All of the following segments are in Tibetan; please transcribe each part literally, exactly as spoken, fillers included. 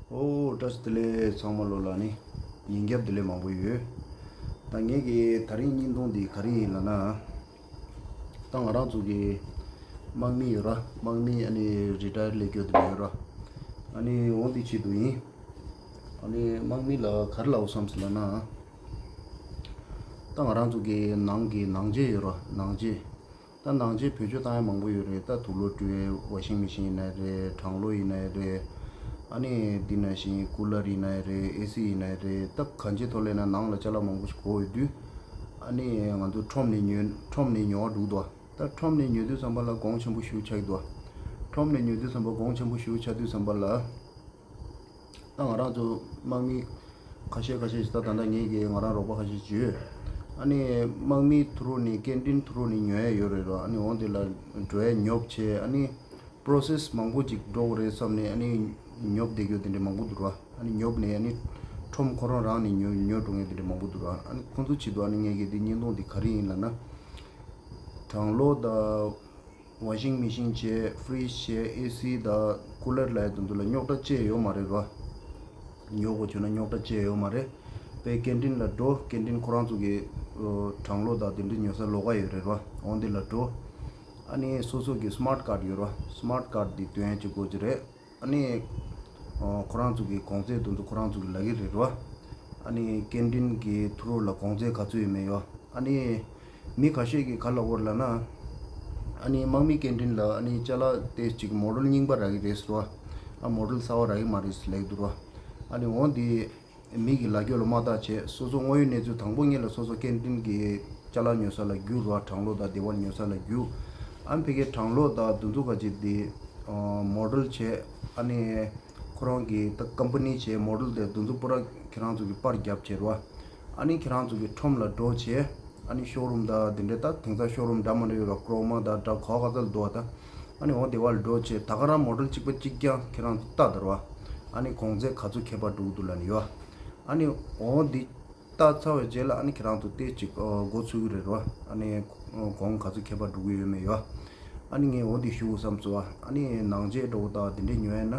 ཨོ་བཀྲ་ཤིས་བདེ་ལེགས། ཚང་མ་ལོ་ལ་ནི་ཉིན་རྒྱབ་བདེ་ལེགས་མང་པོ་ཡོད། ད་ངེད་ཀྱི་ད་རིང་བརྙན་ཐུང་འདི་ག་རེ་ཡིན་ལབ་ན། ད་ང་རང་ཚོ་གི་དམག་མི་ཡོད་ར། དམག་མི་ཨ་ནི་རི་ཊ་ཡར་ལས་སྐྱོ་དེ་ཡོད་ར། ཨ་ནི་འོང་དེ་ཆེད་དུ་ཡིན། ཨ་ནི་དམག་མི་ལ་ག་རེ་ལབ་བསམ་སི་ལབ་ན། ད་ང་རང་ཚོ་གི་ནང་གི་ནང་ཆས་ཡོད་ར། ནང་ཆས། ད་ནང་ཆས་བེད་སྤྱོད་བཏང་ཡ་མང་པོ་ཡོད་རེད། ད་དུག་ལོག་བཀྲུ་ཡའི་ཝ་ཤིང་མེ་ཤིན་ཡིན་ནའི་རེད། གྲང་གློག་ཡིན་ནའི་རེད། ཨ་ནི་འདི་ནང་བཞིན་ཀུ་ལར་ཡིན་ནའི་རེད། ཨེ་སི་ཡིན་ནའི་རེད། ད་གང་ཅིའི་ཐོག་ལས་ན་ནང་ལ་ཅ་ལག་མང་པོ་ཞིག་དགོས་ཡོད་དུས། ཨ་ནི་ང་ཚོ་ཁྲོམ་ནས་ཉོ་ཁྲོམ་ནས་ཉོ་བ་འགྲོ་གི་འདུག་ད་ཁྲོམ་ནས་ཉོ་དུས་ཙམ་པ་ལ་གོང་ཆེན་པོ་ཞེ་པོ་ཆགས་ཀྱི་འདུག་ཁྲོམ་ནས་ཉོ་དུས་ཙམ་པ་གོང་ཆེན་པོ་ཞེ་པོ་ཆགས་དུས་ཙམ་པ་ལ། ད་ང་རང་ཚོ་དམག་མི་ཁ་ཤས་ཁ་ཤས་ཤིག་ད་ད་ལྟ་ངེད་ཀྱི་ང་རང་རོགས་པ་ཁ་ཤས་ཤིག་ཡོད། ཨ་ནི་དམག་མི་ཐུ་རུ་ནི་ཀེན་ཊིན་ཐུ་རུ་ནི་ཉོ་ཡ་ཡོད་རེད་རོ། ཨ་ནི་འོང་དེ་ལ་འགྲོ་ཡ་ཉོབ་ཆེ། ཨ་ནི་པྲོ་སེ་སི་མང་པོ་ཅིག་འགྲོ་གི་རེད་བསམ་ནས་ཨ་ནི་ཉོབ་བསྡད་རྒྱུ་དེ་འདྲ་མང་པོ་འདུག་རོ། ཨ་ནི་ཉོབ་ནས་ཨ་ནི་ཁྲོམ་ཁོ་རང་རང་ནས་ཉོ་ཉོ་འགྲོ་མཁན་དེ་འདྲ་མང་པོ་འདུག་རོ། ཨ་ནི་ཁོང་ཚོ་ཆེད་དུ་ཨ་ནི་ངེད་ཀྱི་འདི་བརྙན་ཐུང་འདི་ག་རེ་ཡིན་ལབ་ན། གྲང་གློག་དང་ཝ་ཤིང་མེ་ཤིན་བྱས། ཕི་རིཇ་བྱས། ཨེ་སི་དང་ཀུ་ལར་ལབ་ཡ་དེ་ཚོ་ལ་རྙོག་དྲ་ཅི་ཡང་ཡོད་མ་རེད་རོ། ཉོ་དགོས་བྱུང་ན་རྙོག་དྲ་ཅི་ཡང་ཡོད་མ་རེད། དཔེ་ཀེན་ཊིན་ལ་འགྲོ། ཀེན་ཊིན་ཁོ་རང་ཚོ་གི་ཨོ་གྲང་གློག་དང་དེ་འདྲའི་ཉོ་ས་ལོགས་ཀ་ཡོད་རེད་རོ། འོང་དེ་ལ་འགྲོ། ཨ་ནི་སོ་སོ་གི་སི་མཱར་ཊི་ཀཱར་ཌི་ཡོད་རོ། སི་མཱར་ཊི་ཀཱར་ཌི་དེ་སྟོན་ཡ་ཅིག་དགོས་ཀྱི་རེད། ཨ་ནི་ཨོ་ཁོ་རང་ཚོ་གི་གོང་ཚད་དེ་ཚོ་ཁོ་རང་ཚོ་གི་ལབ་ཀྱི་རེད་རོ། ཨ་ནི་ཀེན་ཊིན་གི་ཐུ་རུ་ལ་གོང་ཚད་ག་ཚོད་ཡོད་མེད་ཡོད། ཨ་ནི་མི་ཁ་ཤས་ཀྱིས་ག་ལབ་ཡོད་ལབ་ན། ཨ་ནི་དམག་མི་ཀེན་ཊིན་ལ་ཨ་ནི་ཅ་ལག་དེ་ཅིག་མོ་ཌལ་རྙིང་པ་རག་གི་རེད་ཟེར་བ། ཨ་མོ་ཌལ་གསར་བ་རག་གི་མ་རེད་ཟེར་ལབ་ཀྱི་འདུག་རོ། ཨ་ནི་འོང་དེ་མི་གི་ལབ་རྒྱུ་ལ་མ་བརྟག་བྱས། སོ་སོ་དངོས་ཡོད་གནས་ཚུལ་དང་པོ་ཉིད་ལ་སོ་སོ་ཀེན་ཊིན་གི་ཅ་ལག་ཉོ་ས་ལ་རྒྱུགས་རོ། གྲང་གློག་དང་དེ་བ་ཉོ་ས་ལ་རྒྱུགས། ཨ་ནི་ཕ་གིའི་གྲང་གློག་དང་དེ་ཚོ་ག་ཅིག་དེ་མོ་ཌལ་བྱས། ཨ་ནི་ཁོ་རང་གི་ད་ཀམ་པ་ནི་བྱས། མོ་ཌལ་དེ་དེ་ཚོ་པུ་ར་ཁྱེད་རང་ཚོ་གི་པར་རྒྱབ་བྱས་རོ། ཨ་ནི་ཁྱེད་རང་ཚོ་གི་ཁྲོམ་ལ་འགྲོ་བྱས། ཨ་ནི་ཤོ་རུམ་དང་དེ་འདྲའི་ད་དེང་སང་ཤོ་རུམ་འདྲ་མི་འདྲ་ཡོད་རོ། ཀྲོ་མ་དང་འདྲ་ག་ག་ཚོད་འདུག་བ་ད། ཨ་ནི་འོང་དེ་བ་ལ་འགྲོ་བྱས། ད་ག་རང་མོ་ཌལ་གཅིག་པ་གཅིག་རྐྱང་ཁྱེད་རང་ཚོ་ལྟ་དང་རོ། ཨ་ནི་གོང་ཚད་ག་ཚོད་ཁྱད་པར་འགྲོ་གི་འདུག་ལབ་ནི་ཡོད། ཨ་ནི་འོང་འདི་ལྟ་ཚར་བའི་རྗེས་ལ་ཨ་ནི་ཁྱེད་རང་ཚོ་ཏོག་ཙམ་འགོ་ཚུགས་ཀྱི་རེད་རོ། ཨ་ནི་གོང་ག་ཚོད་ཁྱད་པར་འགྲོ་གི་ཡོད་མེད་ཡོད། ཨ་ནི་ངས་འོང་འདི་ཞུ་དགོས་བསམ་སོང་བ། ཨ་ནི་ནང་ཆས་འགྲོ་དང་དེ་འདྲས་ཉོ་ཡ་ན།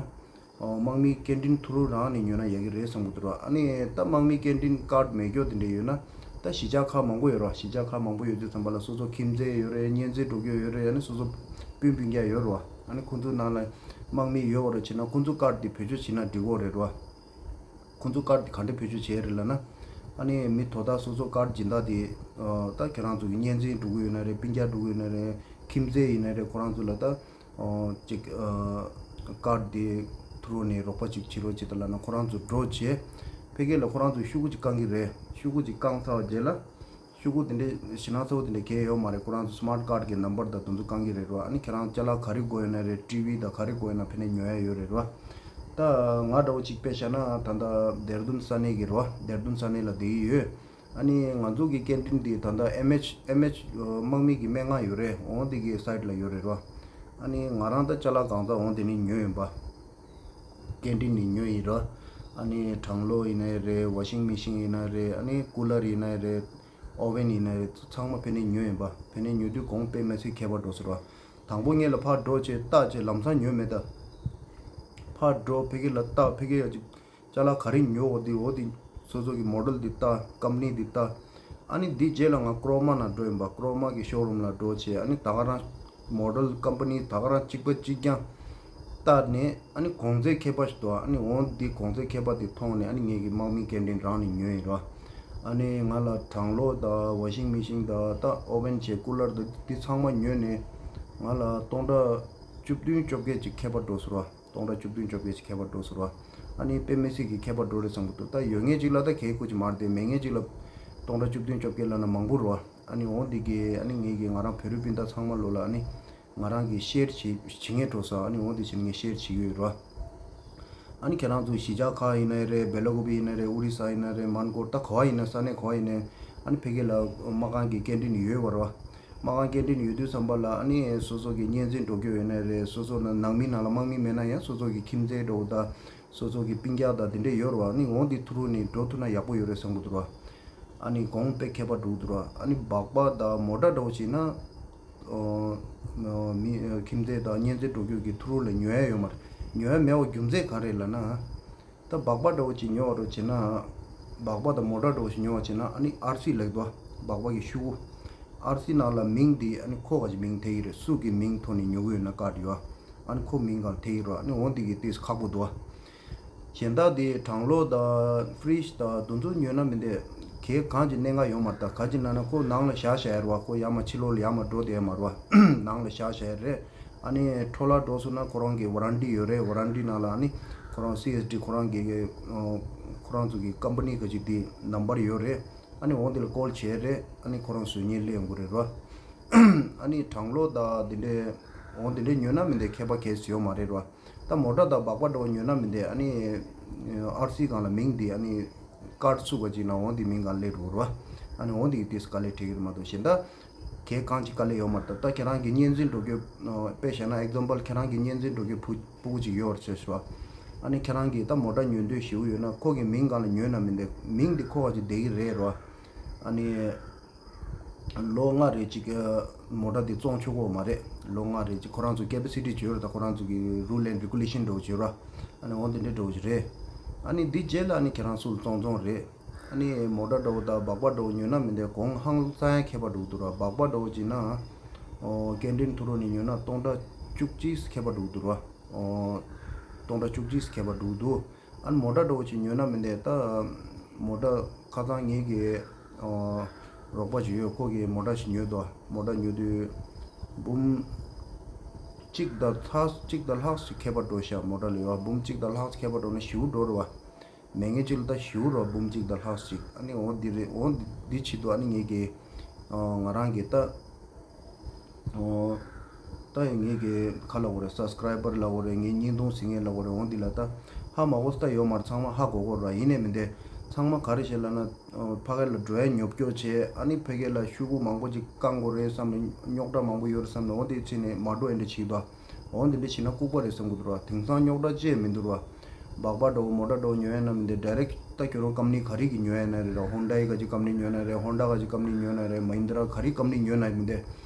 ཨོ་དམག་མི་ཀེན་ཊིན་ཐུ་རུ་རང་ནས་ཉོས་ན་ཡག་གི་རེད་བསམ་གྱི་འདུག་ར། ཨ་ནི་ད་དམག་མི་ཀེན་ཊིན་ཀཱར་ཌི་མེད་རྒྱུ་དེ་འདྲ་ཡོད་ན། ད་གཞིས་ཆགས་ཁག་མང་པོ་ཡོད་ར། གཞིས་ཆགས་ཁག་མང་པོ་ཡོད་དུས་ཙམ་པ་ལ་སོ་སོ་ཁྱིམ་མཚེས་ཡོད་རེད། གཉེན་ཚན་འགྲོ་རྒྱུ་ཡོད་རེད། ཨ་ནི་སོ་སོ་སྤུན་སྤུན་ཀྱག་ཡོད་ར། ཨ་ནི་ཁོང་ཚོའི་ནང་ལ་དམག་མི་ཡོད་ར་བྱས་ན་ཁོང་ཚོ་ཀཱར་ཌི་དེ་བེད་སྤྱོད་བྱེད་ན་འགྲིག་གི་རེད་ར། ཁོང་ཚོ་ཀཱར་ཌི་དེ་ག་འདྲ་བེད་སྤྱོད་བྱས་རེད་ལབ་ན། ཨ་ནི་མི་དོ་བདག་སོ་སོ་ཀཱར་ཌི་སྦྱིན་བདག་དེ་ད་ཁྱེད་རང་ཚོ་གི་གཉེན་ཚན་འགྲོ་གི་ཡོད་ན་རེད། སྤུན་ཀྱག་འགྲོ་གི་ཡོད་ན་རེད། ཁྱིམ་མཚེས་ཡིན་ན་རེད། ཁོ་རང་ཚོ་ལ་ད། ཨོ་ཅིག་ཨ་ཀཱར་ཌི་དེ་ཐུ་རུ་ནས་རོགས་པ་ཅིག་བྱེད་རོགས་བྱེད་དང་ལབ་ན་ཁོ་རང་ཚོ་འགྲོ་བྱས། ཕ་གི་ལ་ཁོ་རང་ཚོ་ཤོག་གུ་ཅིག་བཀང་གི་རེད། ཤོག་གུ་ཅིག་བཀང་ཚར་བ་རྗེས་ལ། ཤོག་གུ་དེ་འདྲའི་ཞེད་སྣང་ཚ་བོ་དེ་འདྲ་གང་ཡང་ཡོད་མ་རེད། ཁོ་རང་ཚོ་སི་མཱར་ཊི་ཀཱར་ཌི་གི་ནམ་བར་དང་དེ་ཚོ་བཀང་གི་རེད་རོ། ཨ་ནི་ཁྱེད་རང་ཅ་ལག་ག་རེ་དགོས་ཡོད་ན་རེད། ཊི་ཝི་དང་ག་རེ་དགོས་ཡོད་ན་ཕ་གི་ནས་ཉོ་ཡ་ཡོད་རེད་རོ། ད་ང་འདྲ་བོ་ཅིག་དཔེ་བཞག་ན་ད་ལྟ་དེར་དུན་ས་གནས་ཀྱི་རོ། དེར་དུན་ས་གནས་ལ་བསྡད་ཀྱི་ཡོད། ཨ་ནི་ང་ཚོ་གི་ཀེན་ཊིན་འདི་ད་ལྟ་ཨེམ་ཨེཆ་ཨེམ་ཨེཆ་དམག་མི་གི་སྨན་ཁང་ཡོད་རེད། འོང་འདི་གི་སའིཊ་ལ་ཡོད་རེད་རོ། ཨ་ནི་ང་རང་ད་ཅ་ལག་གང་ཚང་འོང་དེ་ནས་ཉོས་ཡིན་པ། ཀེན་ཊིན་ནས་ཉོས་ཡིན་རོ། ཨ་ནི་གྲང་གློག་ཡིན་ནའི་རེད། ཝ་ཤིང་མེ་ཤིན་ཡིན་ན་རེད། ཨ་ནི་ཀུ་ལར་ཡིན་ནའི་རེད། ཨོ་ཝེན་ཡིན་ནའི་རེད། ཚང་མ་ཕ་གི་ནས་ཉོས་ཡིན་པ། ཕ་གི་ནས་ཉོ་དུས་གོང་དཔེ་མི་སྲིད་ཁྱད་པར་འགྲོ་སོང་རོ། དང་པོ་ངེད་ལ་ཕར་འགྲོ་བྱས་ལྟ་བྱས་ལམ་སང་ཉོས་མེད་ད། ཕར་འགྲོ་ཕ་གི་ལ་ལྟ། ཕ་གི་ཡ་ཅིག་ཅ་ལག་ག་རེ་ཉོ་འོ་དེ་འོ་དེ་སོ་སོ་གི་མོ་ཌལ་འདི་ལྟ། ཀམ་པ་ནི་འདི་ལྟ། ཨ་ནི་འདི་རྗེས་ལ་ང་ཀྲོ་མ་ནང་འགྲོ་ཡིན་པ། ཀྲོ་མ་གི་ཤོ་རུམ་ལ་འགྲོ་བྱས། ཨ་ནི་ད་ག་རང་མོ་ཌལ་ཀམ་པ་ནི་ད་ག་རང་གཅིག་པ་གཅིག་རྐྱང་ལྟ་ནས། ཨ་ནི་གོང་ཚད་ཁྱད་པར་ཞིག་འདུག་ཨ་ནི་འོ་འདི་གོང་ཚད་ཁྱད་པར་དེ་མཐོང་ནས། ཨ་ནི་ངེད་ཀྱི་དམག་མི་ཀེན་ཊིན་རང་ནས་ཉོས་ཡིན་རོ། ཨ་ནི་ང་ལ་གྲང་གློག་དང་ཝ་ཤིང་མེ་ཤིན་དང་ད་ཨོ་ཝེན་བྱས་ཀུ་ལར་དང་འདི་ཚང་མ་ཉོས་ནས་ང་ལ་སྟོང་ཕྲག་བཅུ་བདུན་བཅོ་བརྒྱད་ཅིག་ཁྱད་པར་འགྲོ་སོང་རོ། སྟོང་ཕྲག་བཅུ་བདུན་བཅོ་བརྒྱད་ཅིག་ཁྱད་པར་འགྲོ་སོང་ར། ཨ་ནི་དཔེ་མི་སྲིད་ཀྱི་ཁྱད་པར་འགྲོ་རེད་བསམ་གྱི་འདུག་ད་ཡོད་མཁན་ཅིག་ལ་ད་གལ་ཁུ་ཅིག་མ་རེད་དེ། མེད་མཁན་ཅིག་ལ་སྟོང་ཕྲག་བཅུ་བདུན་བཅོ་བརྒྱད་ལབ་ན་མང་པོ་རེད་བ། ཨ་ནི་འོང་འདི་གི་ཨ་ནི་ངེད་ཀྱི་ང་རང་བོད་རིགས་སྤུན་ཟླ་ཚང་མ་ལོ་ལ་ཨ་ནི་ང་རང་གི་ཤེར་བྱེད་བྱེད་མཁན་འགྲོ་ས། ཨ་ནི་འོང་འདི་བྱེད་ངས་ཤེར་བྱེད་ཀྱི་ཡོད་ར། ཨ་ནི་ཁྱེད་རང་ཚོ་གཞིས་ཆགས་ཁག་ཡིན་ནའི་རེད། སྦེ་ལ་ཀུ་པི་ཡིན་ནའི་རེད། ཨོ་རི་ས་ཡིན་ནའི་རེད། མན་གོར་ད་ག་བ་ཡིན་ན་ས་གནས་ག་བ་ཡིན་ནའི་ཨ་ནི་ཕ་གི་ལ་དམག་ཁང་གི་ཀེན་ཊིན་ཡོད་པ་ར་བ། དམག་ཁང་ཀེན་ཊིན་ཡོད་དུས་ཙམ་པ་ལ་ཨ་ནི་སོ་སོ་གི་གཉེན་ཚན་འགྲོ་རྒྱུ་ཡོད་ན་རེད། སོ་སོ་ནང་ནང་མི་ནང་ལ་དམག་མི་མེད་ན་ཡང་སོ་སོ་གི་ཁྱིམ་མཚེས་འགྲོ་དང་སོ་སོ་གི་སྤུན་ཀྱག་དང་དེ་འདྲས་ཡོད་རེད་བ། ཨ་ནི་འོང་དེ་ཐུ་རུ་ནས་འགྲོ་ཐུབ་ན་ཡག་པོ་ཡོད་རེད་བསམ་གི་འདུག་ར། ཨ་ནི་གོང་དཔེ་ཁྱད་པར་འགྲོ་གི་འདུག་ར། ཨ་ནི་སྦག་སྦག་དང་མོ་ཊ་འདྲ་བོ་བྱས་ན་ཨོ་མི་ཁྱིམ་མཚེས་དང་གཉེན་ཚན་འགྲོ་རྒྱུ་གི་ཐུ་རུ་ལ་ཉོ་ཡ་ཡོད་མ་རེད། ཉོ་ཡ་མེད་པ་རྒྱུ་མཚན་ག་རེ་ལབ་ན། ད་སྦག་སྦག་འདྲ་བོ་ཅིག་ཉོ་བ་འདྲ་བོ་བྱེད་ན། སྦག་སྦག་དང་མོ་ཊ་འདྲ་བོ་ཞིག་ཉོ་བ་བྱེད་ན་ཨ་ནི་ཨར་སི་ལེགས་དོ། སྦག་སྦག་གི་ཤུ་གུ། ཨར་སི་ནང་ལ་མིང་འདི་ཨ་ནི་ཁོ་ག་ཅིག་མིང་ཐེ་གི་རེད། སུ་གི་མིང་ཐོག་ནས་ཉོ་གི་ཡོད་ན་ཀར་ཡོད། ཨ་ནི་ཁོ་མིང་ག་ལ་ཐེ་གི་རེད། ཨ་ནི་འོ་འདི་གི་ཏིས་ཁག་པོ་འདུག་བ། གཞན་དག་དེ་གྲང་གློག་དང་ཕི་རིཇ་དང་དེ་ཚོ་ཉོས་ན་མི་འདེ། གལ་གང་ཅིག་གནད་འགག་ཡོད་མ་རེད། ད་ག་ཅིག་ན་ན་ཁོ་ནང་ལ་བཞག་བཞག་ཡ་རེད་བ། ཁོ་ཡར་མར་ཕྱི་ལོགས་ལ་ཡར་མར་འགྲོ་བསྡད་ཡ་མ་རེད་བ། ནང་ལ་བཞག་བཞག་ཡ་རེད། ཨ་ནི་འཕྲོ་བརླག་འགྲོ་སོང་ན་ཁོ་རང་གི་ཝ་རན་ཊི་ཡོད་རེད། ཝ་རན་ཊི་ནང་ལ་ཨ་ནི་ཁོ་རང་སི་ཨེས་ཌི་ཁོ་རང་གི་ཨ་ཁོ་རང་ཚོ་གི་ཀམ་པ་ནི་ག་ཅིག་དེ་ནམ་བར་ཡོད་རེད། ཨ་ནི་འོ་དེ་ལ་ཀོལ་བྱས་རེད། ཨ་ནི་ཁོ་རང་བཟོ་མཁན་སླེབས་ཡོང་གི་རེད་ར། ཨ་ནི་གྲང་གློག་དང་དེ་འདྲའི་འོ་དེ་འདྲའི་ཉོས་ན་མི་འདེ་ཁྱད་པར་གལ་སྲིད་ཡོད་མ་རེད་ར། ད་མོ་ཊ་དང་སྦག་སྦག་འདྲ་བོ་ཉོས་ན་མི་འདེ། ཨ་ནི་ཨར་སི་སྒང་ལ་མིང་འདི་ཨ་ནི་ཀར་ཚུགས་པ་ཅིག་ན་འོ་འདི་མིང་སྒང་སླེབས་འགྲོ་ར། ཨ་ནི་འོ་འདི་གི་ཏིས་དཀའ་ལས་འཕྲད་ཀྱི་རེད་མ་གཏོགས་གཞན་དག་གལ་གང་ཅིག་དཀའ་ལས་ཡོད་མ་རེད། ད་ད་ཁྱེད་རང་གི་གཉེན་འཛིན་འགྲོ་རྒྱུ་དཔེ་བཞག་ན་ཨེག་ཛམ་པལ་ཁྱེད་རང་གི་གཉེན་འཛིན་འགྲོ་རྒྱུ་བུ་ཕྲུ་གུ་ཅིག་ཡོད་རེད་ཟེར་ཞུ་བ། ཨ་ནི་ཁྱེད་རང་གིས་ད་མོ་ཊ་ཉོ་འདོད་ཞེ་པོ་ཡོད་ན་ཁོ་གི་མིང་སྒང་ལ་ཉོས་ན་མི་འདེ། མིང་འདི་ཁོ་ག་ཅིག་བསྡད་ཀྱི་རེད་ར། ཨ་ནི་ལོ་ལྔ་རེ་ཅིག་མོ་ཊ་འདི་བཙོང་ཆོག་གོ་མ་རེད། ལོ་ལྔ་རེ་ཅིག་ཁོ་རང་ཚོ་ཀེ་པ་སི་ཊི་བྱོས་ར། ད་ཁོ་རང་ཚོ་གི་རུལ་ཨེན་ཌི་རེ་གུ་ལེ་ཤན་འགྲོ་བྱོས་ར། ཨ་ནི་འོ་འདི་འདྲ་འགྲོ་བྱོས་རེད། ཨ་ནི་འདི་རྗེས་ལ་ཨ་ནི་ཁྱེད་རང་ཚོ་ལ་བཙོང་བཙོང་རེད། ཨ་ནི་མོ་ཊ་འདྲ་བོ་དང་སྦག་སྦག་འདྲ་བོ་ཉོས་ན་མི་འདེ་གོང་ཧང་སང་ཡང་ཁྱད་པར་འགྲོ་གི་འདུག་ར། སྦག་སྦག་འདྲ་བོ་ཅིག་ན་ཨོ་ཀེན་ཊིན་ཐུ་རུ་ནས་ཉོས་ན་སྟོང་ཕྲག་བཅུ་གཅིག་ཁྱད་པར་འགྲོ་གི་འདུག་ར། ཨོ་སྟོང་ཕྲག་བཅུ་གཅིག་ཁྱད་པར་འགྲོ་གི་འདུག་ཨ་ནི་མོ་ཊ་འདྲ་བོ་ཅིག་ཉོས་ན་མི་འདེ། ད་མོ་ཊ་ཁ་སང་ངེད་ཀྱི་ཨོ་རོགས་པ་ཅིག་ཡོད། ཁོ་གིས་མོ་ཊ་ཞིག་ཉོས་འདུག་མོ་ཊ་ཉོས་དུས་འབུམ་གཅིག་དང་ཚ་གཅིག་དང་ལྷག་ཅིག་ཁྱད་པར་འགྲོ་ཤག་མོ་ཊ་ལ་ཡོད་འབུམ་གཅིག་དང་ལྷག་ཅིག་ཁྱད་པར་འགྲོ་ན་ཞེ་པོ་འགྲོ་རེད་བ། མེད་ངེས་ཅིག་ལ་ད་ཞེ་པོ་རོ་འབུམ་གཅིག་དང་ལྷག་ཅིག་ཨ་ནི་འོ་འདི་རེད། འོ་འདི་འདི་བྱེད་དུས་ཨ་ནི་ངེད་ཀྱི་ཨ་ང་རང་གི་ད་ཨོ་ད་ཡང་ངེད་ཀྱི་ཁ་ལ་འོ་རེད། སབ་སི་ཀ་རའི་བར་ལ་འོ་རེད། ངའི་བརྙན་ཐུང་གཟིགས་མཁན་ལ་འོ་རེད། འོ་འདི་ལ་ད་ཧ་མ་གོ་ས་ད་ཡོད་མ་རེད། ཚང་མ་ཧ་གོ་གོ་ར། ཡིན་ནའི་མི་འདི་ཚང་མ་ག་རེ་བྱེད་ལབ་ན་ཨོ་ཕ་གི་ལ་འགྲོ་ཡ་ཉོབ་སྐྱོ་བྱས། ཨ་ནི་ཕ་གི་ལ་ཤུ་གུ་མང་པོ་ཅིག་བཀང་དགོས་རེད་བསམ་ནས་རྙོག་དྲ་མང་པོ་ཡོད་རེད་བསམ་ནས་འོ་དེ་བྱས་ནས་མ་འགྲོ་ཡ་འདྲ་བྱེད་ཀྱི་འདུག་འོ་འདི་འདྲ་བྱེད་ན་ལྐུགས་པ་རེད་བསམ་གྱི་འདུག་ར། དེང་སང་རྙོག་དྲ་ཅི་ཡང་མི་འདུག་ར། སྦག་སྦག་འདྲ་བོ་མོ་ཊ་འདྲ་བོ་ཉོ་ཡ་ན་མི་འདི་ཌའི་རེག་ད་ཁྱོད་རང་ཀམ་ནི་ག་རེ་གི་ཉོ་ཡ་ན་རེད་ར། ཧོན་ཌའི་ག་ཅིག་ཀམ་ནི་ཉོ་ན་རེད། ཧོན་ཌ་ག་ཅིག་ཀམ་ནི་ཉོ་ན་རེད། མ་ཧིན་དྲ་ག་རེ་ཀམ་ནི་ཉོ་ན་མི་འདི་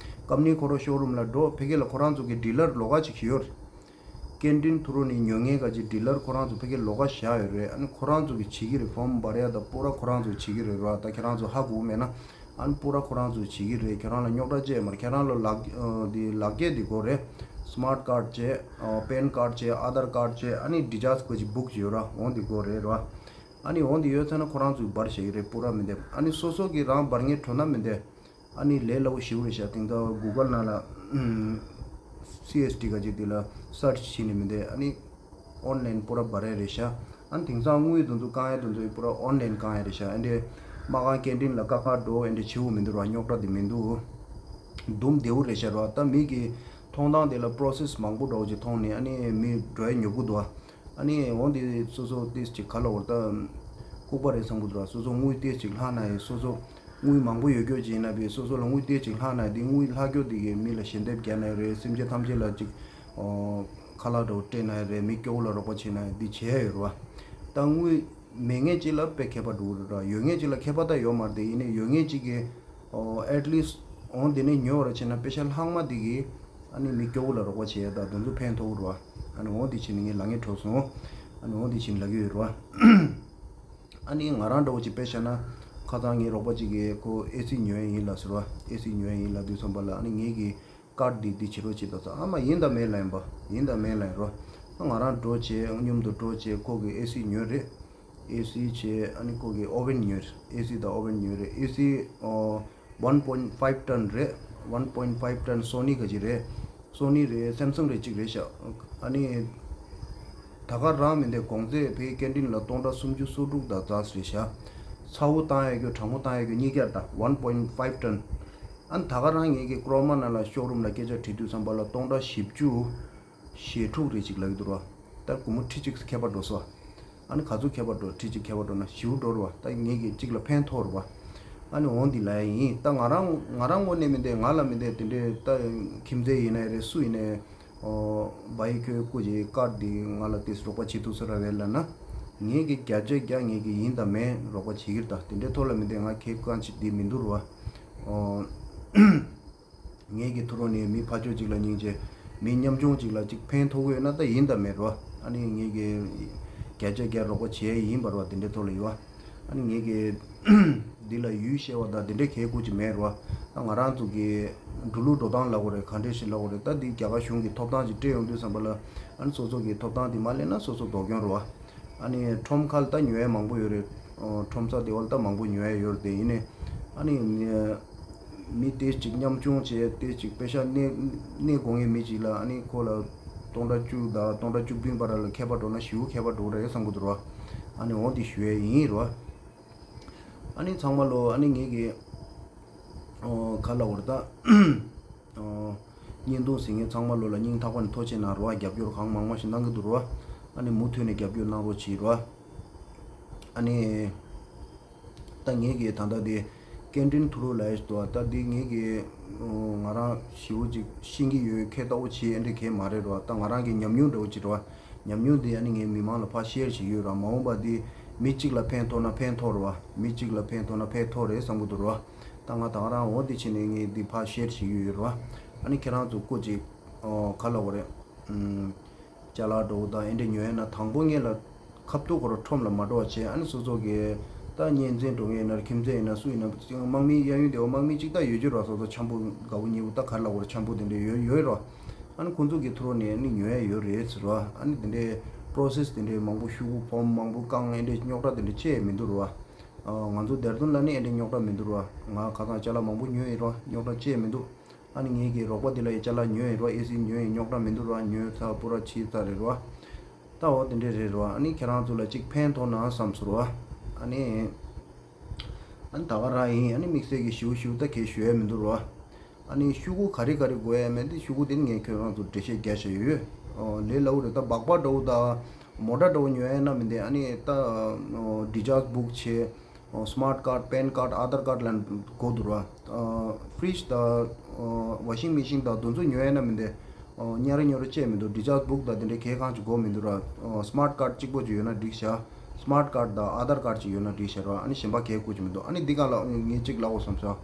ཀམ་ནི་ཁོ་རང་ཤོ་རུམ་ལ་འགྲོ། ཕ་གི་ལ་ཁོ་རང་ཚོ་གི་ཌི་ལར་ལོགས་ཀ་ཅིག་ཡོད་རེད། ཀེན་ཊིན་ཐུ་རུ་ནས་ཉོ་མཁན་ག་ཅིག་ཌི་ལར་ཁོ་རང་ཚོ་ཕ་གི་ལོགས་ཀ་བཞག་ཡོད་རེད། ཨ་ནི་ཁོ་རང་ཚོ་གི་བྱེད་ཀྱི་རེད། ཕོམ་འབར་ཡ་ད་པུ་ར་ཁོ་རང་ཚོ་བྱེད་ཀྱི་རེད་ར། ད་ཁྱེད་རང་ཚོ་ཧ་གོ་མེད་ན་ཨ་ནི་པུ་ར་ཁོ་རང་ཚོ་བྱེད་ཀྱི་རེད། ཁྱེད་རང་ལ་རྙོག་དྲ་ཅི་ཡང་མ་རེད། ཁྱེད་རང་ལ་ལག་ཨ་འདི་ལག་སྐྱེས་འདི་དགོས་རེད། སི་མཱརཊ་ཀར་ཌི་བྱས་ཨ་པེན་ཀར་ཌི་བྱས་ཨ་དྷར་ཀར་ཌི་བྱས་ཨ་ནི་ཌི་ཇཱས་ག་ཅིག་བུག་བྱས་ཡོད་ར། འོ་འདི་དགོས་རེད་ར། ཨ་ནི་འོ་འདི་ཡོད་ཚ་ན་ཁོ་རང་ཚོས་འབར་བྱེད་ཀྱི་རེད། པུ་ར་མི་འདེབས། ཨ་ནི་སོ་སོ་གི་རང་འབར་མཁན་འགྲོ་ན་མི་འདེབས། ཨ་ནི་ལས་སླ་བོ་ཞེ་པོ་རེད་ཤག་དེང་སང་གུ་གལ་ནང་ལ་སི་ཨེས་ཌི་ག་ཅིག་དེ་ལ་སར་ཆི་བྱས་ནས་མི་འདེབས། ཨ་ནི་ཨོན་ལན་པུ་ར་འབར་ཡ་རེད་ཤག་ཨ་ནི་དེང་སང་དངུལ་དེ་ཚོ་བཀང་ཡ་དེ་ཚོ་པུ་ར་ཨོན་ལན་བཀང་ཡ་རེད་ཤག་ཨ་འདྲས་མ་གང་ཀེན་ཊིན་ལ་ཀ་ཁ་འགྲོ་ཨ་འདྲས་བྱེད་དགོས་མི་འདུག་ར། རྙོག་དྲ་དེ་མི་འདུག་དུམ་བདེ་བོ་རེད་ཤག་ར། ད་མི་གི་མཐོང་སྟངས་དེ་ལ་པོ་རོ་སེ་སི་མང་པོ་འདྲ་བོ་ཅིག་མཐོང་ནས་ཨ་ནི་མི་འགྲོ་ཡ་ཉོབ་གི་འདུག་ཨ་ནི་འོ་འདི་སོ་སོ་ཏིས་ཅིག་ག་ལ་བར་ད་ལྐུགས་པ་རེད་བསམ་གི་འདུག་ར། སོ་སོ་དངུལ་ཏིས་ཅིག་ལྷག་ན་ཡི་སོ་སོ་དངུལ་མང་པོ་ཡོད་རྒྱུ་ཅིག་ཡིན་ན་བས་སོ་སོ་ལ་དངུལ་ཏིས་ཅིག་ལྷག་ན་ཡི་འདི་དངུལ་ལྷག་རྒྱུ་འདི་གི་མི་ལ་ཞལ་འདེབས་རྒྱག་ན་ཡི་རེད། སེམས་ཅན་ཐམས་ཅད་ལ་ཅིག་ཨོ་ཁ་ལག་འདྲ་བོ་སྤྲད་ན་ཡི་རེད། མི་སྐྱོ་བོ་ལ་རོགས་པ་བྱེད་ན་ཡི་འདི་བྱེད་ཡ་ཡོད་རེད་བ། ད་དངུལ་མེད་མཁན་ཅིག་ལ་དཔེ་ཁྱད་པར་འགྲོ་གི་རེད་ར། ཡོད་མཁན་ཅིག་ལ་ཁྱད་པར་ད་ཡོད་མ་རེད་དེ། ཡིན་ནའི་ཡོད་མཁན་ཅིག་གི་ཨོ་ཨེཊ་ལིསཊ་འོང་དེ་ནས་ཉོ་བར་བྱས་ན་པེ་ཤ་ལྷག་མ་དེ་གིས་ཨ་ནི་མི་སྐྱོ་བོ་ལ་རོགས་པ་བྱེད་ཡ་ད་དེ་ཚོ་ཕན་ཐོགས་རེད་བ། ཨ་ནི་འོང་དེ་བྱས་ནས་ངས་ལབ་ངེས་འཕྲོ་སོང་། ཨ་ནི་འོང་དེ་བྱས་ནས་ལབ་ཀྱི་ཡོད་རེད་བ། ཨ་ནི་ང་རང་འདྲ་བོ་ཅིག་དཔེ་བཞག་ན་ཁ་སང་ངའི་རོགས་པ་ཅིག་གིས་ཁོ་ཨེ་སི་ཉོ་ཡ་ཡིན་ལབ་ཟེར་བ། ཨེ་སི་ཉོ་ཡ་ཡིན་ལབ་དུས་ཙམ་པ་ལ་ཨ་ནི་ངེད་ཀྱི་ཀར་འདི་འདི་བྱེད་རོགས་བྱེད་ད་ཟེར། ཨ་མ་ཡིན་དང་མིན་ལབ་ཡིན་པ། ཡིན་དང་མིན་ལབ་ཡིན་རོ། ང་རང་འགྲོ་བྱས་མཉམ་དུ་འགྲོ་བྱས་ཁོ་གིས་ཨེ་སི་ཉོས་རེད། ཨེ་སི་བྱས་ཨ་ནི་ཁོ་གིས་ཨོ་ཝེན་ཉོས་རེད། ཨེ་སི་དང་ཨོ་ཝེན་ཉོས་རེད། ཨེ་སི་ཨོ་ཝན་པོ་ཡིན་ཕའིབ་ཊོན་རེད། ཝན་པོ་ཡིན་ཕའིབ་ཊོན་སོ་ནི་ག་ཅིག་རེད། སོ་ནི་རེད། སེམ་སང་རེད་གཅིག་རེད་ཤག་ཨ་ནི་ད་ག་རང་མི་འདི་གོང་ཚད་ཕའི་ཀེན་ཊིན་ལ་སྟོང་ཕྲག་སུམ་ཅུ་སོ་དྲུག་དང་ཙག་རེད་ཤག་ཚ་བོ་བཏང་ཡ་རྒྱུ་གྲང་མོ་བཏང་ཡ་རྒྱུ་གཉིས་ཀ་ད་ཝན་པོ་ཡིན་ཕའིབ་ཊོན། ཨ་ནི་ད་ག་རང་ངེད་ཀྱི་ཀྲོ་མ་ནང་ལ་ཤོ་རུམ་ལ་སྐད་ཆ་དྲིས་དུས་ཙམ་པ་ལ་སྟོང་ཕྲག་བཞི་བཅུ་ཞེ་དྲུག་རེ་ཅིག་ལབ་ཀྱི་འདུག་ར། ད་སྒོར་མོ་ཁྲི་གཅིག་ཁྱད་པར་འགྲོ་སོང་། ཨ་ནི་ག་ཚོད་ཁྱད་པར་འགྲོ། ཁྲི་གཅིག་ཁྱད་པར་འགྲོ་ན་ཞེ་པོ་འགྲོ་རེད་བ། ད་ངེད་ཀྱི་གཅིག་ལ་ཕན་ཐོགས་རེད་བ། ཨ་ནི་འོང་འདི་ལ་ཡིན། ད་ང་རང་ང་རང་ངོས་ནས་མི་འདི་ང་ལ་མི་འདི་དེ་འདྲའི་ད་ཁྱིམ་མཚེས་ཡིན་ནའི་རེད། སུ་ཡིན་ནའི་ཨོ་བ་ཡི་ཁྱོད་སྐུ་མཁྱེན་ཀར་འདི་ང་ལ་ཏིས་རོགས་པ་བྱེད་ཐུབ་ས་ར་བས་ལབ་ན། ངེད་ཀྱི་བརྒྱ་ཆ་བརྒྱ་ངེད་ཀྱི་ཡིན་དང་མིན་རོགས་པ་བྱེད་ཀྱི་རེད། ད་དེ་འདྲའི་ཐོག་ལ་མི་འདི་ང་ཁེ་གང་ཅིག་འདི་མི་འདུག་རེད་བ། ཨོ། ངེད་ཀྱི་ཐུ་རོ་ནས་མི་ཕར་ཕྱོགས་གཅིག་ལ་སྙིང་རྗེ། མི་ཉམ་ཆུང་གཅིག་ལ་གཅིག་ཕན་ཐོགས་ཀྱི་ཡོད་ན་ད་ཡིན་དང་མེད་རོ། ཨ་ནི་ངེད་ཀྱི་ བརྒྱ་ཆ་བརྒྱ་རོགས་པ་བྱས་ཡིན་པ་རེད་བ། དེ་འདྲའི་ཐོག་ལ་ཡོད་བ། ཨ་ནི་ངེད་ཀྱི་འདི་ལ་ཡུལ་ཤེས་པ་དང་དེ་འདྲའི་གལ་དགོས་ཀྱི་མེད་རེད་བ། ད་ང་རང་ཚོ་གི་འགྲོ་ལུགས་འགྲོ་སྟངས་ལབ་དགོས་རེད། ག་འདྲས་ཞིག་ལབ་དགོས་རེད། ད་འདི་རྒྱ་གར་གཞུང་གི་ཐོབ་ཐང་ཅིག་སྤྲད་ཡོང་དུས་ཙམ་པ་ལ། ཨ་ནི་སོ་སོ་གི་ཐོབ་ཐང་དེ་མ་ལེན་ན་སོ་སོ་སྡུག་གྱོང་རེད་བ། ཨ་ནི་ཁྲོམ་ཁ་ལ་ད་ཉོ་ཡ་མང་པོ་ཡོད་རེད། ཨོ། ཁྲོམ་ས་དེ་བ་ལ་ད་མང་པོ་ཉོ་ཡ་ཡོད་རེད་དེ། ཡིན་ནའི་ཨ་ནི་མི་དེ་གཅིག་ཉམ་ཆུང་བྱས་དེ་གཅིག་པེ་ཤ་གནས་གནས་དགོས་ངེས་མི་གཅིག་ལ། ཨ་ནི་ཁོ་ལ་སྟོང་ཕྲག་བཅུ་དང་སྟོང་ཕྲག་བཅུ་བདུན་བར་ལ་ཁྱད་པར་འགྲོ་ན་ཞེ་པོ་ཁྱད་པར་འགྲོ་གི་རེད་བསམ་གི་འདུག་ར། ཨ་ནི་འོ་འདི་ཞུ་ཡ་ཡིན་ར། ཨ་ནི་ཚང་མ་ལོ། ཨ་ནི་ངེད་ཀྱི་ཨོ་ག་ལབ་དགོས་རེད་ད། ཨོ། བརྙན་ཐུང་གཟིགས་མཁན་ཚང་མ་ལོ་ལ་སྙིང་ཐག་པ་ནས་ཐུགས་རྗེ་གནང་རོགས། རྒྱབ་སྐྱོར་གང་མང་མང་ཞིག་གནང་གི་འདུག་རོགས། ཨ་ནི་མུ་མཐུད་ནས་རྒྱབ་སྐྱོར་གནང་རོགས་གྱིས་རོགས། ཨ་ནི་ད་ངེད་ཀྱི་ད་ལྟ་དེ་ཀེན་ཊིན་ཐུ་རུ་ལ་ཡོད་དོ། ད་འདི་ངེད་ཀྱི་ཨོ་ང་རང་ཞེ་པོ་ཅིག་ཤེས་ཀྱི་ཡོད། ཁེ་ལྟ་བུ་བྱེད་ཨེ་འདྲ་གས་མ་རེད་རོགས། ད་ང་རང་གི་ཉམས་མྱོང་འདྲ་བོ་ཅིག་རོགས། ཉམས་མྱོང་དེ་ཨ་ནི་ངས་མི་མང་ལ་ཕར་ཤེར་བྱེད་ཀྱི་ཡོད་རོགས། མ་འོངས་པ་འདི་མི་གཅིག་ལ་ཕན་ཐོགས་ན་ཕན་ཐོགས་རོགས། མི་གཅིག་ལ་ཕན་ཐོགས་ན་ཕན་ཐོགས་རེད་བསམ་གྱི་འདུག་རོགས། ད་ང་ད་ག་རང་འོ་འདི་བྱས་ནས་ངས་འདི་ཕར་ཤེར་བྱེད་ཀྱི་ཡོད་རོགས། ཨ་ནི་ཁྱེད་རང་ཚོ་སྐུ་མཁྱེན། ཨོ་ག་ལབ་དགོས་རེད། ཨུམ། ཅ་ལག་འགྲོ་དང་ཨེ་འདྲ་ཉོ་ཡ་ན་དང་པོ་ངེད་ལ་ཁ་ཐུག་ཁོ་རང་ཁྲོམ་ལ་མ་འགྲོ་བ་བྱས། ཨ་ནི་སོ་སོ་གི་ད་གཉེན་ཚན་འགྲོ་མཁན་ཡིན་ན་རེད། ཁྱིམ་མཚེས་ཡིན་ན་སུ་ཡིན་ན་དམག་མི་གཡས་གཡོན་དེ་བ་དམག་མི་གཅིག་ད་ཡོད་ཀྱི་རོགས། སོ་སོ་འཆམ་པོ་དགའ་པོ་ཉེ་པོ་ད་ག་རེ་ལབ་དགོས་རེད། འཆམ་པོ་དེ་འདྲ་ཡོད་ཡོད་རོགས། ཨ་ནི་ཁོང་ཚོ་གི་ཐུ་རུ་ནས་ཨ་ནི་ཉོ་ཡ་ཡོད་རེད་ཟེར་རོགས། ཨ་ནི་དེ་འདྲའི་པོ་རོ་སེ་སི་དེ་འདྲའི་མང་པོ་ཤོག་གུ་ཕོམ་མང་པོ་བཀང་ཨེ་འདྲའི་རྙོག་དྲ་དེ་འདྲ་ཅི་ཡང་མི་འདུག་རོགས། ཨ་ང་ཚོ་ལྡེ་ར་ལྡུན་ལ་ནི་ཨེ་འདྲའི་རྙོག་དྲ་མི་འདུག་རོགས། ང་ཁ་སང་ཅ་ལག་མང་པོ་ཉོས་ཡིན་རོགས། རྙོག་དྲ་ཅི་ཡང་མི་འདུག། ཨ་ནི་ངེད་ཀྱི་རོགས་པ་དེ་ལ་ཡི་ཅ་ལག་ཉོས་ཡིན་རོགས། ཨེ་སི་ཉོས་ཡིན། རྙོག་དྲ་མི་འདུག་རོགས། ཉོས་ཚར་པུ་ར་ཕྱིས་ཚར་རེད་རོགས། ད་འོ་དེ་འདྲས་རེད་རོགས། ཨ་ནི་ཁྱེད་རང་ཚོ་ལ་གཅིག་ཕན་ཐོགས་ན་བསམ་སོང་རོགས། ཨ་ནི་ཨ་ནི་ད་ག་རང་ཡིན། ཨ་ནི་དམིགས་བསལ་གྱི་ཞུ་ཞུ་ད་གས་ཞུ་ཡ་མི་འདུག་རོགས། ཨ་ནི་ཤོག་གུ་ག་རེ་ག་རེ་དགོས་ཡ་མེད་དེ། ཤོག་གུ་དེ་ངས་ཁྱེད་རང་ཚོ་འགྲེལ་བཤད་རྒྱག་བཞག་ཡོད། ཨོ་ལས་སླ་པོ་རེད། ད་སྦག་སྦག་འདྲ་བོ་ད་མོ་ཊ་འདྲ་བོ་ཉོ་ཡ་ན་མི་འདི། ཨ་ནི་ད་ཨོ་ཌི་ཅཱར་ཇི་བུག་བྱས། ཨོ་སི་མཱརཊ་ཀཱརཌ། པེན་ཀཱརཌ། ཨཱ་དྷར་ཀཱརཌ་ལ་དགོས་འདུག་ར། ཨོ་ཕི་རི་ཇི་དང་ཨོ་ཝ་ཤིང་མེ་ཤིན་དང་དེ་ཚོ་ཉོ་ཡ་ན་མི་འདི། ཨོ་ཉར་ཉོར་བཅས་མི་འདུག། ཌི་ཅཱར་ཇི་བུག་དང་དེ་འདྲའི་གལ་གང་ཅིག་དགོས་མི་འདུག་ར། ཨོ་སི་མཱརཊ་ཀཱརཌ་གཅིག་པོ་ཅིག་ཡོད་ན་འགྲིག་ཤག། སི་མཱརཊ་ཀཱརཌ་དང་ཨཱ་དྷར་ཀཱརཌ་ཅིག་ཡོད་ན་འགྲིག་ཤག་ར། ཨ་ནི་གཞན་པ་གལ་དགོས་ཀྱི་མི་འདུག། ཨ་ནི་འདི་སྒང་ལ་ངས་གཅིག་ལབ་དགོས་བསམ་སོང་།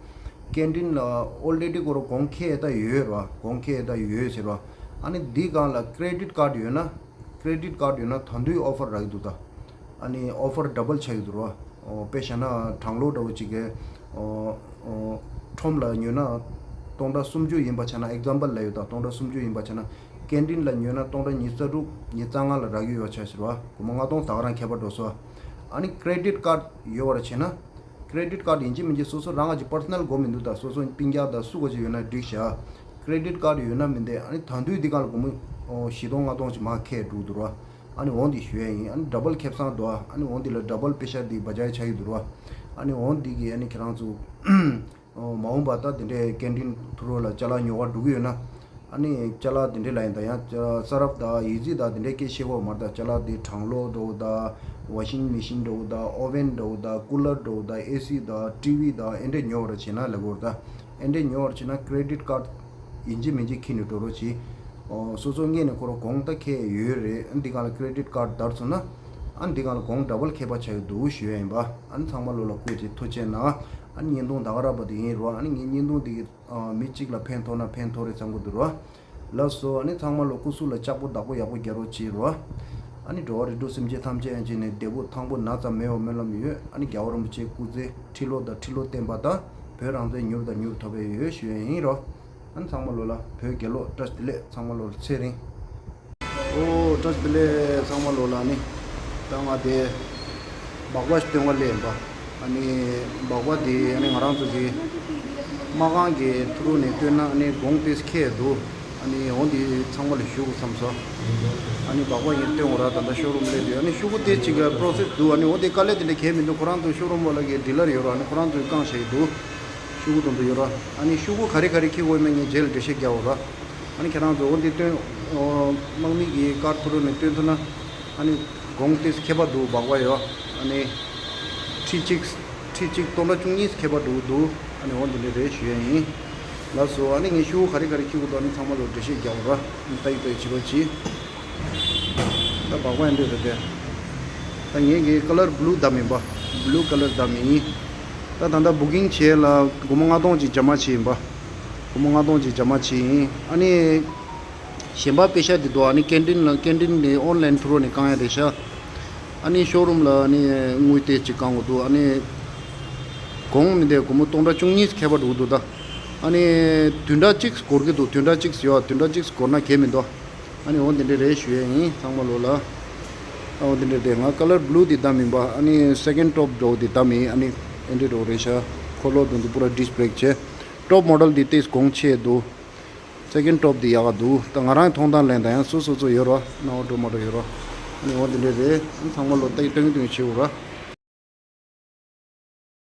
ཀེན་ཊིན་ལ་ཨོལ་རེ་ཌི་ཁོ་རང་གོང་ཁེ་ད་ཡོད་ར། གོང་ཁེ་ད་ཡོད་ཟེར་ར། ཨ་ནི་འདི་སྒང་ལ་ཀི་རེ་ཌིཊ་ཀཱརཌ་ཡོད་ན། ཀི་རེ་ཌིཊ་ཀཱརཌ་ཡོད་ན་ད་དུང་ཨོ་ཕར་རག་གི་འདུག་ད། ཨ་ནི་ཨོ་ཕར་ཌ་བལ་ཆགས་ཀྱི་འདུག་ར། ཨོ་དཔེ་བཞག་ན་གྲང་གློག་འདྲ་བོ་ཅིག་གི་ཨོ་ཨོ་ཁྲོམ་ལ་ཉོས་ན་སྟོང་ཕྲག་སུམ་ཅུ་ཡིན་པ་ཆགས་ན། ཨེག་ཛམ་པལ་ལ་ཡོད། ད་སྟོང་ཕྲག་སུམ་ཅུ་ཡིན་པ་ཆགས་ན་ཀེན་ཊིན་ལ་ཉོས་ན་སྟོང་ཕྲག་ཉི་ཤུ་རྩ་དྲུག་ཉི་ཤུ་རྩ་ལྔ་ལ་རག་གི་ཡོད་ཆགས་ཟེར་བ། སྒོར་མོ་ལྔ་སྟོང་ད་ག་རང་ཁྱད་པར་འགྲོ་སོང་། ཨ་ནི་ཀི་རེ་ཌིཊ་ཀཱརཌ་ཡོད་པར་བྱས་ན། ཀི་རེ་ཌིཊ་ཀཱརཌ་ཡིན་གཅིག་མིན་གཅིག་སོ་སོ་རང་ག་ཅིག་པར་སོ་ནལ་དགོས་མི་འདུག། ད་སོ་སོ་སྤུན་ཀྱག་དང་སུ་ག་ཅིག་ཡོད་ན་འགྲིག་ཤག། ཀི་རེ་ཌིཊ་ཀཱརཌ་ཡོད་ན་མི་འདི། ཨ་ནི་ད་དུང་འདི་སྒང་ལ་སྒོར་མོ་ཨོ་བཞི་སྟོང་ལྔ་སྟོང་ཅིག་མར་ཁྱེར་འགྲོ་གི་འདུག་ར། ཨ་ནི་འོ་འདི་ཞུ་ཡ་ཡིན། ཨ་ནི་ཌ་བལ་ཁེ་བཟང་འདུག། ཨ་ནི་འོ་འདི་ལ་ཌ་བལ་པེ་ཤ་འདི་བ་ཇའི་ཆགས་ཀྱི་འདུག་ར། ཨ་ནི་འོ་འདི་གི་ཨ་ནི་ཁྱེད་རང་ཚོ་ཨོ་མ་འོངས་པ་ད་དེ་འདྲའི་ཀེན་ཊིན་ཐུ་རུ་ལ་ཅ་ལག་ཉོ་གར་འགྲོ་གི་ཡོད་ན། ཨ་ནི་ཅ་ལག་དེ་འདྲའི་ལ་ཡིན་ད་ཡང་ཅ་སར་ཕ་དང་ཡི་ཙི་དང་དེ་འདྲའི་སྐད་ཤེས་གོ་མ་རེད། ད་ཅ་ལག་དེ་གྲང་གློག་འདྲ་བོ་དང་ཝ་ཤིང་མེ་ཤིན་འདྲ་བོ་དང་ཨོ་ཝེན་འདྲ་བོ་དང་ཀུ་ལར་འདྲ་བོ་དང་ཨེ་སི་དང་ཊི་ཝི་དང་ཨེ་འདྲས་ཉོ་བར་བྱེད་ན་ལབ་གོ་རེད། ད་ཨེ་འདྲས་ཉོ་བར་བྱེད་ན་ཀི་རེ་ཌིཊ་ཀཱརཌ་ཡིན་གཅིག་མིན་གཅིག་ཁྱེར་ནས་འགྲོ་རོགས་གྱིས། ཨོ་སོ་སོ་སྔོན་ནས་ཁོ་རང་གོང་ད་ཁེ་ཡོད་རེད། ཨ་འདི་སྒང་ལ་ཀི་རེ་ཌིཊ་ཀཱརཌ་དར་སོང་ན། ཨ་འདི་སྒང་ལ་གོང་ཌ་བལ་ཁེ་པ་ཆགས་ཀྱི་འདུག་ཞུ་ཡ་ཡིན་པ། ཨ་ནི་ཚང་མ་ལོ་ལ་སྐུ་མཁྱེན་ཐུགས་རྗེ་གནང་། ཨ་ནི་བརྙན་ཐུང་ད་ག་རང་པ་དེ་ཡིན་རོགས། ཨ་ནི་ངའི་བརྙན་ཐུང་དེ་གི་ཨ་མི་གཅིག་ལ་ཕན་ཐོགས་ན་ཕན་ཐོགས་རེད་བསམ་གི་འདུག་ར། ལགས་སོ། ཨ་ནི་ཚང་མ་ལོ་སྐུ་གཟུགས་ལ་ལྕགས་པོ་བདག་པོ་ཡག་པོ་རྒྱག་རོགས་གྱིས་རོགས། ཨ་ནི་འགྲོ་བ་རིགས་དྲུག་སེམས་ཅན་ཐམས་ཅད་ཡང་ཅིག་ནས་བདེ་པོ་ཐང་པོ་ན་ཚ་མེད་པ་སྨོན་ལམ་ཡོད། ཨ་ནི་རྒྱལ་བ་རིན་པོ་ཆེ་སྐུ་ཚེ་ཁྲི་ལོ་དང་ཁྲི་ལོ་བརྟན་པ་དང་བོད་རང་བཙན་མྱུར་དང་མྱུར་ཐོབ་པའི་ཡོད་ཞུ་ཡ་ཡིན་རོགས། ཨ་ནི་ཚང་མ་ལོ་ལ་བོད་རྒྱལ་ལོ། བཀྲ་ཤིས་བདེ་ལེགས། ཚང་མ་ལོ་ལ་ཚེ་རིང་། ཨོ་བཀྲ་ཤིས་བདེ་ལེགས། ཚང་མ་ལོ་ལ་ནི། ད་ང་དེ་སྦག་སྦག་ཞིག་སྟོན་ག་སླེབས་ཡིན་པ། ཨ་ནི་སྦག་སྦག་དེ་ཨ་ནི་ང་རང་ཚོ་གི་དམག་ཁང་གི་ཐུ་རུ་ནས་སྟོན་ན་ཨ་ནི་གོང་ཏོག་ཙམ་ཁེ་འདུག། ཨ་ནི་འོ་འདི་ཚང་མ་ལ་ཞུ་དགོས་བསམ་སོང་། ཨ་ནི་སྦག་སྦག་ཡིན་སྟོན་དགོས་ར། ད་ལྟ་ཤོ་རུམ་སླེབས་དུས་ཨ་ནི་ཤོག་གུ་དེ་གཅིག་པོ་རོ་སེ་སི་འདུག། ཨ་ནི་འོ་དེ་དཀའ་ལས་དེ་འདྲ་གས་མི་འདུག། ཁོ་རང་ཚོ་ཤོ་རུམ་བ་ལ་གི་ཌི་ལར་ཡོད་ར། ཨ་ནི་ཁོ་རང་ཚོས་བཀང་བཞག་གི་འདུག། ཤོག་གུ་དང་དུ་ཡོད་ར། ཨ་ནི་ཤོག་གུ་ག་རེ་ག་རེ་འཁྱེར་དགོས་མེད་ངས་རྗེས་ལ་འགྲེལ་བཤད་རྒྱག་འོ་ར། ཨ་ནི་ཁྱེད་རང་ཚོ་འོ་འདི་སྟོན། ཨོ་དམག་མི་གི་ཀར་ཐུ་རུ་ནས་སྟོན་ཐུབ་ན། ཨ་ནི་གོང་ཏོག་ཙམ་ཁེ་པ་འདུག། སྦག་སྦག་ཡོད། ཨ་ནི་ཁྲི་གཅིག། ཁྲི་གཅིག་སྟོང་ཕྲག་བཅུ་གཉིས་ཁེ་པ་འདུག་འདུག། ཨ་ནི་འོ་འདི་འདྲ་རེད་ཞུ་ཡ་ཡིན། ལགས་སོ། ཨ་ནི་ངས་ཤོག་གུ་ག་རེ་ག་རེ་འཁྱེར་དགོས་འདུག། ཨ་ནི་ཚང་མ་ལ་འགྲེལ་བཤད་རྒྱག་འོ་ར། ཨ་ནི་ལྟ་ཡི་ལྟ་ཡི་བྱེད་རོགས་གྱིས། ད་སྦག་སྦག་ཡིན་འདོད་རེད་དེ། ད་ངས་ཀྱི་ཀ་ལར་བྷུ་ལུ་བདམས་ཡིན་པ། བྷུ་ལུ་ཀ་ལར་བདམས་ཡིན། ད་ད་ལྟ་བུ་ཀིང་བྱས་ལ་སྒོར་མོ་ལྔ་སྟོང་ཅིག་འཇབ་མ་བྱས་ཡིན་པ། སྒོར་མོ་ལྔ་སྟོང་ཅིག་འཇབ་མ་བྱས་ཡིན། ཨ་ནི་གཞན་པ་པེ་ཤ་འདི་འདུག། ཨ་ནི་ཀེན་ཊིན་ལ་ཀེན་ཊིན་ནི་ཨོན་ལན་ཐུ་རུ་ནས་བཀང་ཡ་རེད་ཤག། ཨ་ནི་ཤོ་རུམ་ལ་ཨ་ནི་དངུལ་དེ་གཅིག་བཀང་དགོས་འདུག་ཨ་ནི་གོང་མི་དེ་སྒོར་མོ་སྟོང་ཕྲག་བཅུ་གཉིས་ཁྱད་པར་འགྲོ་གི་འདུག་ད་ཨ་ནི་བདུན་ཕྲག་གཅིག་འགོར་གི་འདུག་བདུན་ཕྲག་གཅིག་ཡོད། བདུན་ཕྲག་གཅིག་འགོར་ན་གལ་མི་འདུག་ཨ་ནི་འོ་འདི་འདྲ་རེད་ཞུ་ཡས་ཡིན་ཚང་མ་ལོ་ལ། ཨ་འོ་འདི་འདྲ་རེད། ང་ཀ་ལར་བླུ་འདི་བདམས་ཡིན་པ། ཨ་ནི་སེ་ཀེན་ཊོབ་འགྲོ་འདི་བདམས་ཡིན། ཨ་ནི་ཨེ་འདྲ་འགྲོ་རེད་ཤག་འཁོར་ལོ་དུ་འདི་པུ་ར་ཌིས་བྲེག་བྱས། ཊོབ་མོ་ཌེལ་འདི་ཏིས་གོང་ཆེ་འདུག་སེ་ཀེན་ཊོབ་འདི་ཡག་ག་འདུག་ད་ང་རང་མཐོང་སྟངས་ལེན་ད་ཡང་སོ་སོ་སོ་ཡོད་རོ། ན་འོ་འགྲོ་མ་འགྲོ་ཡོད་རོ། ཨ་ནི་འོ་འདི་འདྲ་རེད། ཨ་ཚང་མ་ལོ་ཏིས་སྟོན་སྟོན་བྱེད་འོ་རོ།